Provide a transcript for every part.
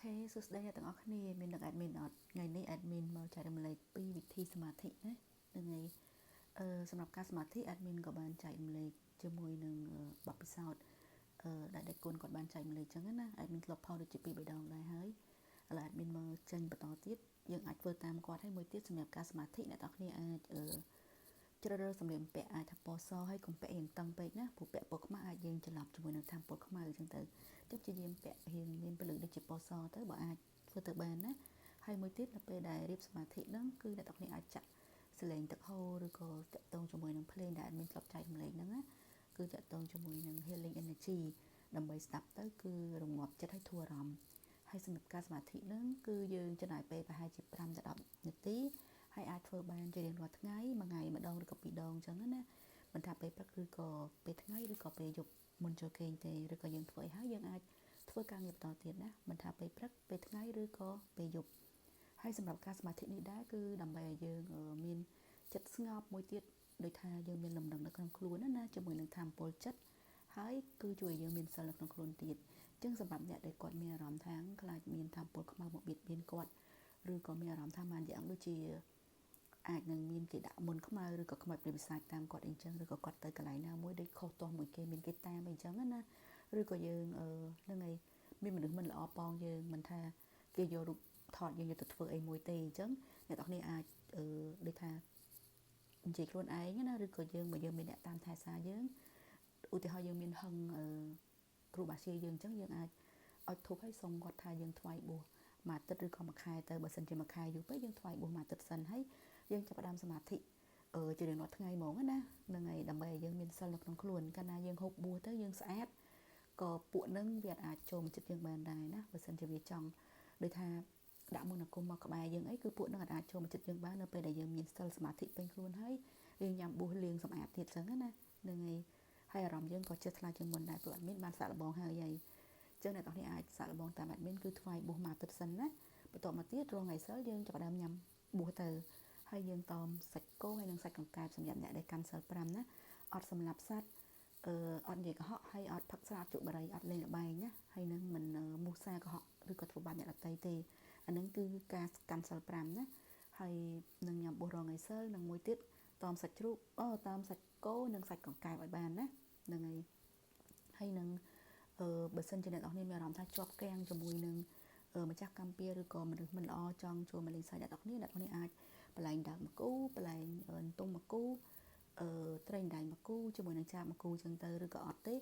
OK សួស្តីអ្នកទាំងអស់គ្នាមាននឹក admin អត់ថ្ងៃនេះ admin មកចែករំលែកពីវិធីសមាធិណាហ្នឹងហើយអឺសម្រាប់ការសមាធិ admin ក៏បានចែករំលែកជាមួយនឹងបទពិសោធន៍អឺដែលដេកគុណគាត់បានចែករំលែកចឹងណា admin ធ្លាប់ផុសដូចជាពីរបីដងដែរហើយឥឡូវ admin មកចេញបន្តទៀតយើងអាចធ្វើតាមគាត់ហើយមួយទៀតសម្រាប់ការសមាធិអ្នកទាំងគ្នាអាចអឺជ្រើសរើសសម្លៀកបំពាក់អាចថាពណ៌សហើយកុំពាក់រៀងតឹងពេកណាព្រោះពាក់ពណ៌ខ្មៅអាចយើងច្រឡំជាមួយនឹងធម្មពលខ្មៅអញ្ចឹងទៅចឹងព្យាយាមពាក់រៀងមានពលឹងដូចជាពណ៌សទៅបើអាចធ្វើទៅបានណាហើយមួយទៀតនៅពេលដែលរៀបសមាធិហ្នឹងគឺអ្នកទាំងគ្នាអាចចាក់សលេងទឹកហូរឬក៏តាក់ទងជាមួយនឹងភ្លេងដែល admin ធ្លាប់ចែករំលែកហ្នឹងណាគឺតាក់ទងជាមួយនឹង healing energy ដើម្បីស្ដាប់ទៅគឺរងាប់ចិត្តឲ្យធូរអារម្មណ៍ហើយសម្រាប់ការសមាធិហ្នឹងគឺយើងចំណាយពេលប្រហែលជា5ដល់10នាទីហើយអាចធ្វើបានជារៀងរាល់ថ្ងៃមួយថ្ងៃម្ដងឬក៏ពីរដងអញ្ចឹងណាមិនថាពេលព្រឹកឬក៏ពេលថ្ងៃឬក៏ពេលយប់មុនចូលគេងទេឬក៏យើងធ្វើឲ្យហើយយើងអាចធ្វើការងារបន្តទៀតណាមិនថាពេលព្រឹកពេលថ្ងៃឬក៏ពេលយប់ហើយសម្រាប់ការសមាធិនេះដែរគឺដើម្បីឲ្យយើងមានចិត្តស្ងប់មួយទៀតដោយថាយើងមានលំនឹងនៅក្នុងខ្លួនណាណាជាមួយនឹងធម៌ពលចិត្តហើយគឺជួយឲ្យយើងមានសិលនៅក្នុងខ្លួនទៀតអញ្ចឹងសម្រាប់អ្នកដែលគាត់មានអារម្មណ៍ថាខ្លាចមានធម៌ពលខ្មៅមកបៀតបៀនគាត់ឬក៏មានអារម្មណ៍ថាបានយ៉ាងដូចជាអាចនឹងមានគេដាក់មុនខ្មៅឬក៏ខ្មោចព្រាយបិសាចតាមគាត់អីចឹងឬក៏គាត់ទៅកន្លែងណាមួយដូចខុសទាស់មួយគេមានគេតាមអីចឹងណាឬក៏យើងអឺហ្នឹងហើយមានមនុស្សមិនល្អប៉ងយើងមិនថាគេយករូបថតយើងយកទៅធ្វើអីមួយទេអញ្ចឹងអ្នកទាំងគ្នាអាចអឺដូចថានិយាយខ្លួនឯងណាឬក៏យើងបើយើងមានអ្នកតាមថែសារយើងឧទាហរណ៍យើងមានហឹងអឺគ្រូបាសៀយើងអញ្ចឹងយើងអាចអុជធូបឲ្យសុំគាត់ថាយើងថ្វាយបួសមួយអាទិត្យឬក៏មួយខែទៅបើសិនជាមួយខែយូរពេកយើងថ្វាយបួសមួយអាទិត្យសិនហើយយើងចាប់ផ្ដើមសមាធិអឺជារៀងរាល់ថ្ងៃហ្មងណាហ្នឹងហើយដើម្បីឲ្យយើងមានសិលនៅក្នុងខ្លួនកាលណាយើងហូបបួសទៅយើងស្អាតក៏ពួកនឹងវាអាចចូលមកចិត្តយើងបានដែរណាបើសិនជាវាចង់ដូចថាដាក់មន្តអាគមមកក្បែរយើងអីគឺពួកនឹងអាចចូលមកចិត្តយើងបាននៅពេលដែលយើងមានសិលសមាធិពេញខ្លួនហើយយើងញ៉ាំបួសលាងសម្អាតទៀតចឹងណាហ្នឹងហើយហើយអារម្មណ៍យើងក៏ចិត្តថ្លាជាងមុនដែរព្រោះអត់មានបានសាកល្បងហើយហើយចឹងអ្នកទាំងនេះអាចសាកល្បងតាម admin គឺថ្វាយបួសមួយអាទិត្យសិនណាបន្ទាប់មកទៀតរងថ្ងៃសិលយើងចាប់ផ្ដើមញ៉ាំបួសទៅហើយយើងតមសាច់គោហើយនិងសាច់កង្កែបសម្រាប់អ្នកដែលកាន់សិល5ណាអត់សម្លាប់សត្វអឺអត់និយាយកុហកហើយអត់ផឹកស្រាជក់បារីអត់លេងល្បែងណាហើយនឹងមិនមូសាកុហកឬក៏ធ្វើបាបអ្នកដទៃទេអានឹងគឺការកាន់សិល5ណាហើយនឹងញ៉ាំបួសរងថ្ងៃសិលនិងមួយទៀតតមសាច់ជ្រូកអូតាមសាច់គោនិងសាច់កង្កែបឲ្យបានណាហ្នឹងហើយហើយនឹងអឺបើសិនជាអ្នកនរគ្នាមានអារម្មណ៍ថាជាប់កាំងជាមួយនឹងម្ចាស់កម្មពៀឬក៏មនុស្សមិនល្អចង់ចូលមកលេងសើចអ្នកនរគ្នាអ្នកនរគ្នាអាចបលែងដើមមកគូបលែងទុំមកគូអឺត្រីដៃមកគូជាមួយនឹងចាបមកគូចឹងទៅឬក៏អត់ទេ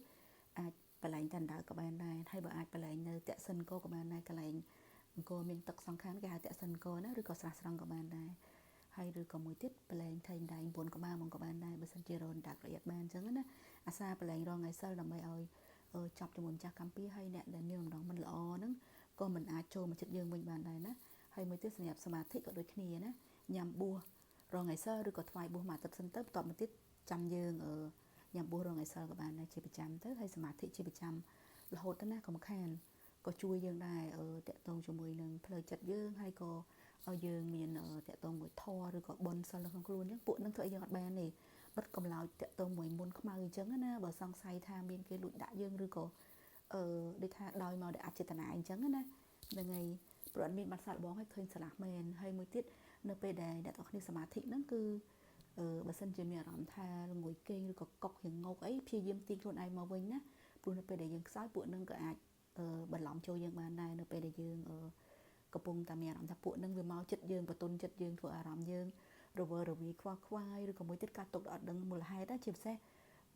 អាចបលែងតែដើក៏បានដែរហើយបើអាចបលែងនៅតាក់សិនកក៏បានដែរកន្លែងអង្គរមានទឹកសងខាងគេហៅតាក់សិនកណាឬក៏ស្រះស្រង់ក៏បានដែរហើយឬក៏មួយទៀតបលែងថៃដៃ9ក្បាលមកក៏បានដែរបើសិនជារនដាក់រយៈបានអញ្ចឹងណាអាសាបលែងរងថ្ងៃសិលដើម្បីឲ្យចាប់ជាមួយម្ចាស់កម្មពៀហើយអ្នកដែលមានបំណងមិនល្អហ្នឹងក៏មិនអាចចូលមកចិត្តយើងវិញបានដែរណាហើយមួយទៀតសម្រាប់សមាធិក៏ដូចគ្នាណាញ៉ាំបួសរងថ្ងៃសិលឬក៏ថ្វាយបួសមួយអាទិត្យសិនទៅបន្ទាប់មកទៀតចាំយើងញ៉ាំបួសរងថ្ងៃសិលក៏បានដែរជាប្រចាំទៅហើយសមាធិជាប្រចាំរហូតទៅណាកុំខានក៏ជួយយើងដែរតាក់ទងជាមួយនឹងផ្លូវចិត្តយើងហើយក៏ឲ្យយើងមានតាក់ទងមួយធម៌ឬក៏បុណ្យសិលនៅក្នុងខ្លួនអញ្ចឹងពួកនឹងធ្វើឲ្យយើងអត់បានទេបិទកំឡោចតាក់ទងមួយមុនខ្មៅអញ្ចឹងណាបើសង្ស័យថាមានគេលួចដាក់យើងឬក៏អឺដូចថាដោយមកដោយអចេតនាអញ្ចឹងណាហ្នឹងហើយព្រោះអត់មានបានសាកល្បងឲ្យឃើញឆ្លាស់មែនហើយមួយទៀតនៅពេលដែលអ្នកទាំងគ្នាសមាធិហ្នឹងគឺអឺបើសិនជាមានអារម្មណ៍ថាល្ងួយគេងឬក៏កុករៀងងោកអីព្យាយាមទាញខ្លួនឯងមកវិញណាព្រោះនៅពេលដែលយើងខ្សោយពួកនឹងក៏អាចបន្លំចូលយើងបានដែរនៅពេលដែលយើងកំពុងតែមានអារម្មណ៍ថាពួកនឹងវាមកចិត្តយើងបតុនចិត្តយើងធ្វើអារម្មណ៍យើងរវើរវាយខ្វល់ខ្វាយឬក៏មួយទៀតការទុកអត់ដឹងមូលហេតុណាជាពិសេស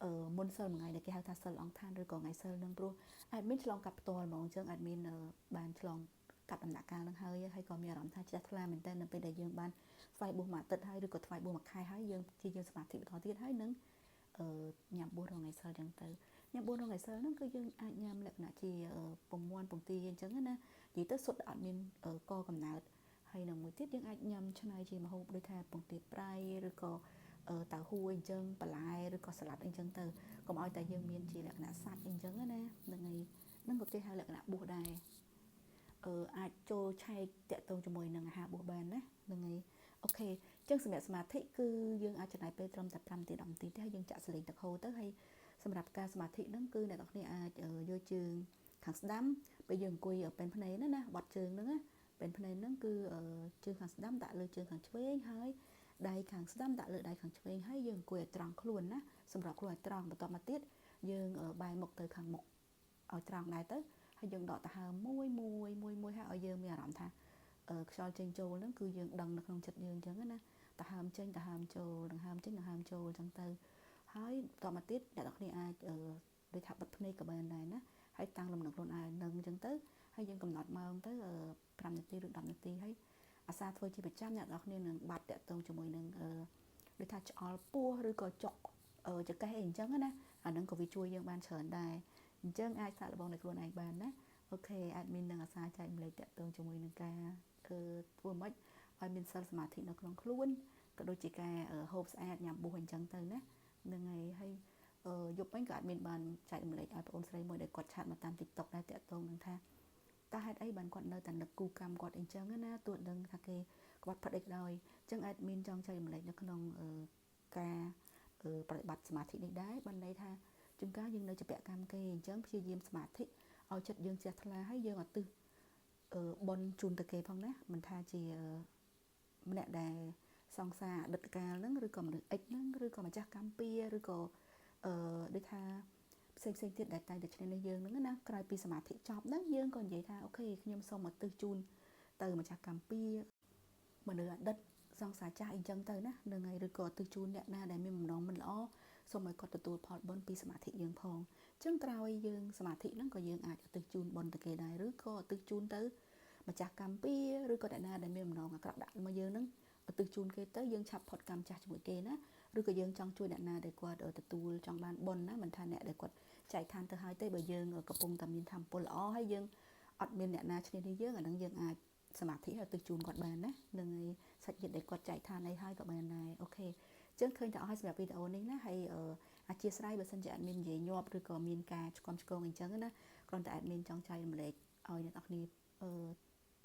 អឺមុនសិលមួយថ្ងៃដែលគេហៅថាសិលអង្គឋានឬក៏ថ្ងៃសិលនឹងព្រោះ admin ឆ្លងកាត់ផ្ទាល់ហ្មងអញ្ចឹង admin បានឆ្លងកាត់ដំណាក់កាលនឹងហើយហើយក៏មានអារម្មណ៍ថាជ្រះថ្លាមែនតើនៅពេលដែលយើងបានថ្វាយបួសមួយអាទិត្យហើយឬក៏ថ្វាយបួសមួយខែហើយយើងជាយើងសមាធិបន្តទៀតហើយនឹងអឺញ៉ាំបួសរងថ្ងៃសិលអញ្ចឹងទៅញ៉ាំបួសរងថ្ងៃសិលហ្នឹងគឺយើងអាចញ៉ាំលក្ខណៈជាពងមាន់ពងទាអញ្ចឹងណានិយាយទៅសុទ្ធអត់មានកកំណើតហើយនឹងមួយទៀតយើងអាចញ៉ាំឆ្នៃជាម្ហូបដូចថាពងទាប្រៃឬក៏តៅហ៊ូអីចឹងបន្លែឬក៏សាឡាត់អីចឹងទៅកុំឲ្យតែយើងមានជាលក្ខណៈសាច់អីចឹងណាហ្នឹងហើយហ្នឹងក៏គេហៅលក្ខណៈបួសដែរអឺអាចចូលឆែកតាក់ទងជាមួយនឹងអាហារបួសបានណាហ្នឹងហើយ OK អញ្ចឹងសម្រាប់សមាធិគឺយើងអាចចំណាយពេលត្រឹមតែ5នាទី10នាទីទេហើយយើងចាក់សលេងទឹកហូរទៅហើយសម្រាប់ការសមាធិហ្នឹងគឺអ្នកទាំងគ្នាអាចយកជើង ខាងស្ដាំពេលយើងអង្គុយពេនភ្នែកហ្នឹងណាបត់ជើងហ្នឹងណាពេនភ្នែកហ្នឹងគឺជើងខាងស្ដាំដាក់លើជើងខាងឆ្វេងហើយដៃខាងស្ដាំដាក់លើដៃខាងឆ្វេងហើយយើងអង្គុយឲ្យត្រង់ខ្លួនណាសម្រាប់ខ្លួនឲ្យត្រង់បន្ទាប់មកទៀតយើងបែរមុខទៅខាងមុខឲ្យត្រង់ដែរទៅហើយយើងដកដង្ហើមមួយមួយមួយមួយហើយឲ្យយើងមានអារម្មណ៍ថាខ្យល់ចេញចូលហ្នឹងគឺយើងដឹងនៅក្នុងចិត្តយើងអញ្ចឹងណាដង្ហើមចេញដង្ហើមចូលដង្ហើមចេញដង្ហើមចូលអញ្ចឹងទៅហើយបន្តមកទៀតអ្នកទាំងគ្នាអាចដូចថាបិទភ្នែកក៏បានដែរណាហើយតាំងលំនឹងខ្លួនឯងនឹងអញ្ចឹងទៅហើយយើងកំណត់ម៉ោងទៅ5នាទីឬ10នាទីហើយអាសាធ្វើជាប្រចាំអ្នកទាំងគ្នានឹងបាត់តាក់ទងជាមួយនឹងដូចថាឆ្អល់ពោះឬក៏ចុកចង្កេះអីអញ្ចឹងណាអាហ្នឹងក៏វាជួយយើងបានច្រើនដែរអញ្ចឹងអាចសាកល្បងនៅខ្លួនឯងបានណាOK admin នឹងអាសាចែករំលែកតាក់ទងជាមួយនឹងការធ្វើម៉េចឲ្យមានសិលសមាធិនៅក្នុងខ្លួនក៏ដូចជាការហូបស្អាតញ៉ាំបួសអញ្ចឹងទៅណាហ្នឹងហើយហើយយប់វិញក៏ admin បានចែករំលែកឲ្យបងអូនស្រីមួយដែលគាត់ chat មកតាម TikTok ដែរតាក់ទងនឹងថាតើហេតុអីបានគាត់នៅតែនឹកគូកម្មគាត់អីចឹងណាទោះដឹងថាគេគាត់ផិតអីក៏ដោយអញ្ចឹង admin ចង់ចែករំលែកនៅក្នុងការប្រតិបត្តិសមាធិនេះដែរបានន័យថាជួនកាលយើងនៅជាពាក់កម្មគេអញ្ចឹងព្យាយាមសមាធិឲ្យចិត្តយើងជ្រះថ្លាហើយយើងអត់ទិសបុណ្យជូនទៅគេផងណាមិនថាជាម្នាក់ដែលសង្សារអតីតកាលហ្នឹងឬក៏មនុស្សអិចហ្នឹងឬក៏ម្ចាស់កម្មពៀឬក៏ដូចថាផ្សេងផ្សេងទៀតដែលតែងតែឈ្នះនេះយើងហ្នឹងណាក្រោយពីសមាធិចប់ហ្នឹងយើងក៏និយាយថាOK ខ្ញុំសូមឧទ្ទិសជូនទៅម្ចាស់កម្មពៀមនុស្សអតីតសង្សារចាស់អីចឹងទៅណានឹងហើយឬក៏ឧទ្ទិសជូនអ្នកណាដែលមានបំណងមិនល្អសូមឲ្យគាត់ទទួលផលបុណ្យពីសមាធិយើងផងអញ្ចឹងក្រោយយើងសមាធិហ្នឹងក៏យើងអាចឧទ្ទិសជូនបុណ្យទៅគេដែរឬក៏ឧទ្ទិសជូនទៅម្ចាស់កម្មពៀឬក៏អ្នកណាដែលមានបំណងអាក្រក់ដាក់មកយើងហ្នឹងឧទ្ទិសជូនគេទៅយើងឆាប់ផុតកម្មចាស់ជាមួយគេណាឬក៏យើងចង់ជួយអ្នកណាដែលគាត់ទទួលចង់បានបុណ្យណាមិនថាអ្នកដែលគាត់ចែកឋានទៅហើយទេបើយើងកំពុងតែមានធម៌ពលល្អហើយយើងអត់មានអ្នកណាឈ្នះនេះយើងអានឹងយើងអាចសមាធិឲ្យទៅជូនគាត់បានណានឹងហើយសាច់ញាតិដែលគាត់ចែកឋានអីហើយក៏បានដែរ OK ចឹងឃើញតែអស់ហើយសម្រាប់វីដេអូនេះណាហើយអធិស្ឋានបើសិនជា admin និយាយញាប់ឬក៏មានការឆ្គាំឆ្គងអីចឹងណាគ្រាន់តែ admin ចង់ចែករំលែកឲ្យអ្នកនរគ្នា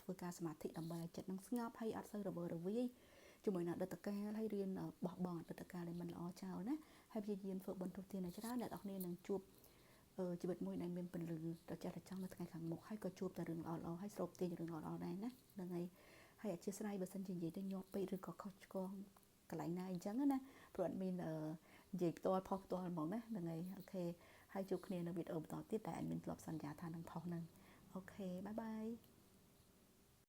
ធ្វើការសមាធិដើម្បីឲ្យចិត្តនឹងស្ងប់ហើយអត់សូវរវើរវាយជាមួយនឹងអតីតកាលហើយរៀនបោះបង់អតីតកាលដែលមិនល្អចោលណាហើយព្យាយាមធ្វើបុណ្យទុទានឲ្យច្រើនអ្នកនរគ្នានឹងជួបជីវិតមួយដែលមានពន្លឺត្រចះត្រចង់នៅថ្ងៃខាងមុខហើយក៏ជួបតែរឿងល្អៗហើយស្រូបទាញរឿងល្អៗដែរណាហ្នឹងហើយហើយអធិស្ឋានបើសិនជានិយាយទៅញាប់ពេកឬក៏ខុសឆ្គងកន្លែងណាអញ្ចឹងណាព្រោះអត់មាននិយាយផ្ទាល់ផុសផ្ទាល់ហ្មងណាហ្នឹងហើយ OK ហើយជួបគ្នានៅវីដេអូបន្តទៀតតែ admin ធ្លាប់សន្យាថានឹងផុសហ្នឹង OK bye bye.